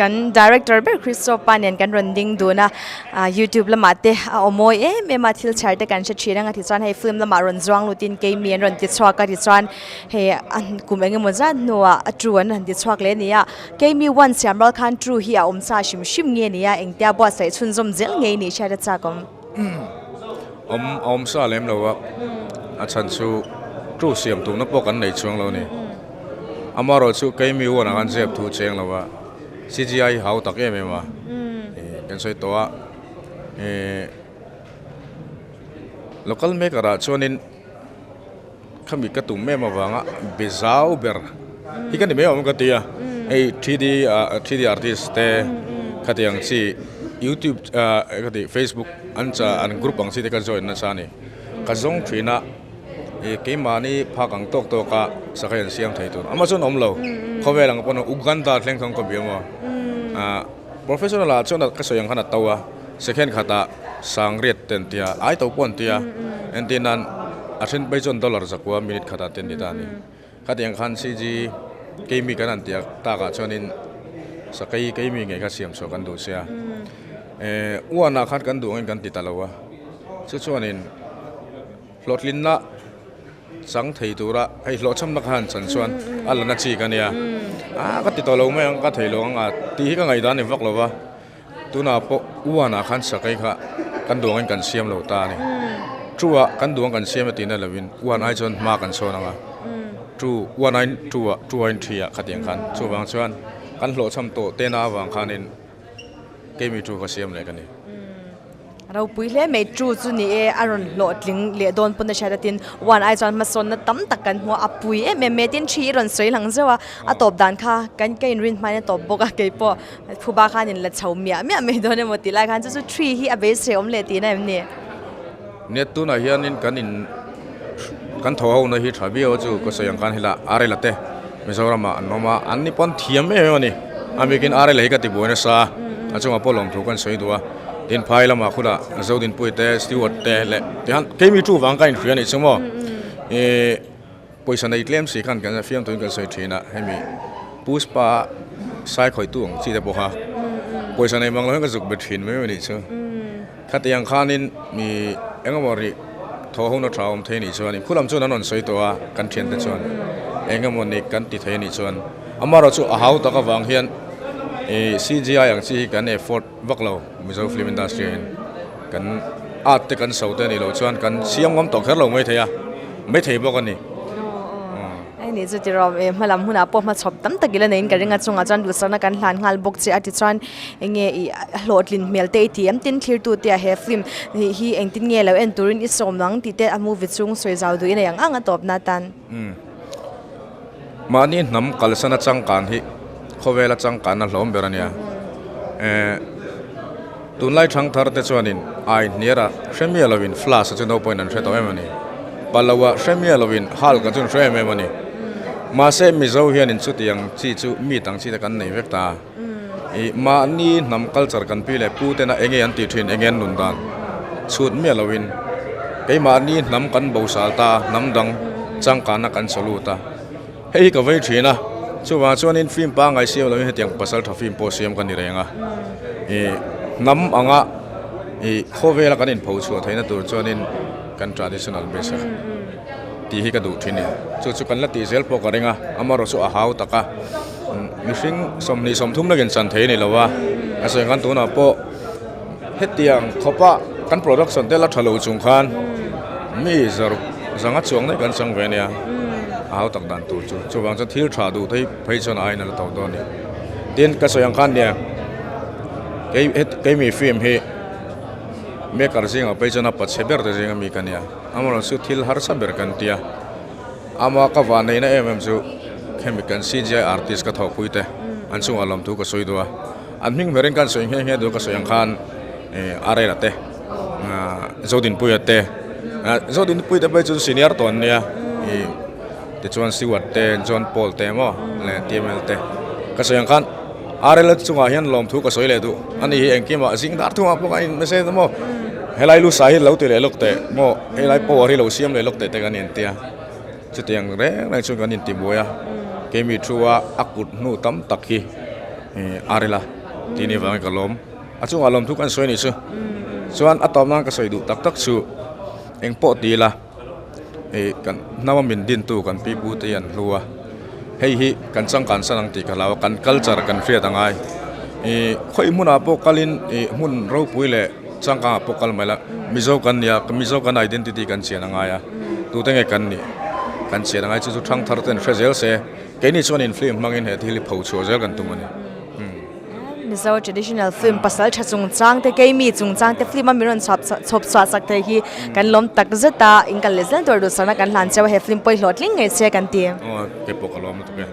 Kan director ber Christopher nen kan rawn ding dun a, youtube lamah te a aw mawi em em a, thil chhiar te kan hre thin ang a tichuan hei film lamah rawn zuang lutin keimi an rawn ti chhuak a tichuan hei a kum eng emaw zat hnuah a true an han ti chhuak leh a ni a, keimi one siam rual khan true hi a awm sa hrim hrim nge ni a, engtia buatsaih chhunzawm zel ngei nih hriat a chak awm. Awm a awm sa lem lo a, a chhan chu true siam tumna pawh kan nei chuang lo a ni. Amaherawhchu keimi one ah khan zep thu cheng lo a, CGI hi hau tak em em a, kan sawi tawh a, local maker ah chuanin khami ka tum em avanga be zau ber hi ka ni mai awm ka ti a, hei 3D ah 3D artist te khatiang chi youtube ah ka ti facebook an cha an group ang chi te ka join nasa a ni, ka zawng thin a. Ih keimahni phak ang tawk tawk a sakei an siam thei tur amah chuan awm lo khawvel ang pawn Uganda thleng khan ka bia maw ah professional ah chuan ka sawi ang khan a to a second khatah sangriat te an tia ai to pawh an tia entir nan a then phei chuan dollar zakua minute khatah te an ti ta a ni khatiang khan CG keimi kan han tih takah chuanin sakei keimi ngei kha siam chhuah kan duh sia eh uanah khan kan duh angin kan ti ta lo a chu chuanin. Hlawhtlinna chang thei tura hei hlawhchhamna kha han chan chuan a la na chik a nia. A ka ti tawh lo mai ang ka thei lo ang a tih hi ka ngaihdan ni vak lo va. Tunah pawh uanah khan sakei kha kan duangin kan siam lo ta a ni. Two ah kan duang kan siam a tihna lovin uan ai chuan hma kan sawn ang a. Two uan aiin two ah two aiin three ah khatiang khan chuvang chuan kan hlawhchham tawh tehna avang khanin keimi two ka siam leh ka ni. Ropui hle mai true chu ni e a rawn hlawhtling leh dawn pawn a hriat a tin one ai chuan hmasawnna tam tak kan hmu a a pui em em mai a tin thi i rawn sawi lang zeuh a a tawp dan kha kan ka inrin hmain a tawp bawk a keipawh phuba khan in la chho miah miah mai dawn emaw tih lai khan chu chu tree hi a beisei awm leh tihna em ni? Nia tunah hianin kan in kan thaw ho na hi tha viau a chu ka sawi ang khan hela Arela te Mizoram ah an awm a an ni pawn thiam em em a ni a bikin Arela hi ka ti buai nasa a chungah pawh lawmthu kan sawi duh a tin phai lamah khula Zodinpuii te Stewart te leh tihian keimi chu vang ka inhria a nih chu maw ih pawisa nei tlem si khan kan fiamthu in kan sawi thin a hemi Pushpa sai khawitu ang chi te pawh kha pawisa nei mang lo hian ka zuk be thin mai mai a nih chu. Khatiang khanin mi engemaw ri thaw hona tha awm thei nih chuan khulam chuan an rawn sawi tawh a kan thiante chuan engemaw ni kan ti thei nih chuan amaherawh chu a hau tak avang hian ih CGI ang chi hi kan effort vak lo Mizo film industry ah hian kan art te kan so te anih loh chuan kan siam ngam tawh kher lo mai thei a mai thei bawk a ni. Hei ni chu tiraw eh hmalam hunah pawh hmachhawp tam tak ila neiin ka ring a chungah chuan duhsakna kan hlan nghal bawk che a tichuan enge ih hlawhtlin hmel te i ti em tin thlir tu te ah he film hi engtin nge lo en turin i sawm ang tih te a movie chung sawi zau duhin a ang ang a tawp na tan. Umm mahni hnam kalsan a changkan hi khawvela changkan a hlawm ber a nia eh tunlai thangthar te chuanin ai hniara hre miah lovin flash a chu naupawhin an hre tawh em a ni palo ah hre miah lovin hulk a chu an hre em em a ni mahse mizo hianin chutiang chi chu mi tang chi te kan nei vek ta ih mahni hnam culture kan pi leh pu tena enge an tih thin enge an nun dan chhut miah lovin keimahni hnam kan bosal ta hnam dang changkanna kan chaw lut a. Hei hi ka vei thin a, chuvang chuanin film pangngai siam lovin hetiang pasal tha film pawh siam ka ni reng a, ih hnam anga ih khawvela kan inpho chhuah theihna tur chuanin kan traditional base a tih hi ka duh thin a ni. Chu chu kan la tih zel pawh ka ring a, amaherawh chu a hau tak a, mihring 20 30 lakin chan thei a ni lo a, a sawi ang khan tunah pawh hetiang khawpa kan production te la tha lo chung khan mi zaruk zanga chuang daih kan chang ve a nia a hau tak dan tur chu chuvang chuan thil tha duh thei phei chuan a ain a la to dawn a ni tin ka sawi ang khan nia kei keimi film hi maker zingah phei chuan a pachhe ber te zinga mi ka nia amaherawhchu thil harsa ber kan tia ama ka van neihna em em chu hemi kan CGI artist ka thawhpui te an chungah lawmthu ka sawi duh a. An hming berin kan sawi nghe nghe duh ka sawi ang khan ih Arela te Zodinpuia te Zodinpuia te phei chu senior tawh an nia ih tichuan Stewart te John Paul te emaw leh TML te ka sawi ang khan Arela chungah hian lawmthu ka sawi leh duh a ni hi engkimah zing dar thungah pawh a in message emaw helai lu sai hi lo ti leh lawk teh maw helai power hi lo siam leh lawk teh te kan intia chutiang reng reng chuan kan intibuai a keimi thu a a kut hnu tam tak hi. Arila tih ni vangin ka lawm. A chungah lawmthu kan sawi a nih chu. Chuan a tawp nan ka sawi duh tak tak chu eng pawh ti ila ih kan hnama min dintu kan pi pu te hi an hlu a, hei hi kan changkan san ang tih ka hlau a, kan culture kan hriat a ngai. Ih khawi hmunah pawh kalin ih hmun ropui leh changkangah pawh kal mai la, Mizo kan nia, Mizo kan identity kan chian a ngai a, tute nge kan nih kan chian a ngai chu chu thangthar ten hre zel se. Keini chuan in film hmangin he thil hi pho chhuah zel kan tum a ni. Mizo traditional film pasal tha chungchang te keimi chungchang te film a min rawn chhuap chhawp chhuah sak thei hi kan lawm tak zet a, in kal leh zel tur duhsakna kan hlan cheu a he film pawh i hlawhtling ngei che kan ti. Aw keipawh ka lawm lutuk e.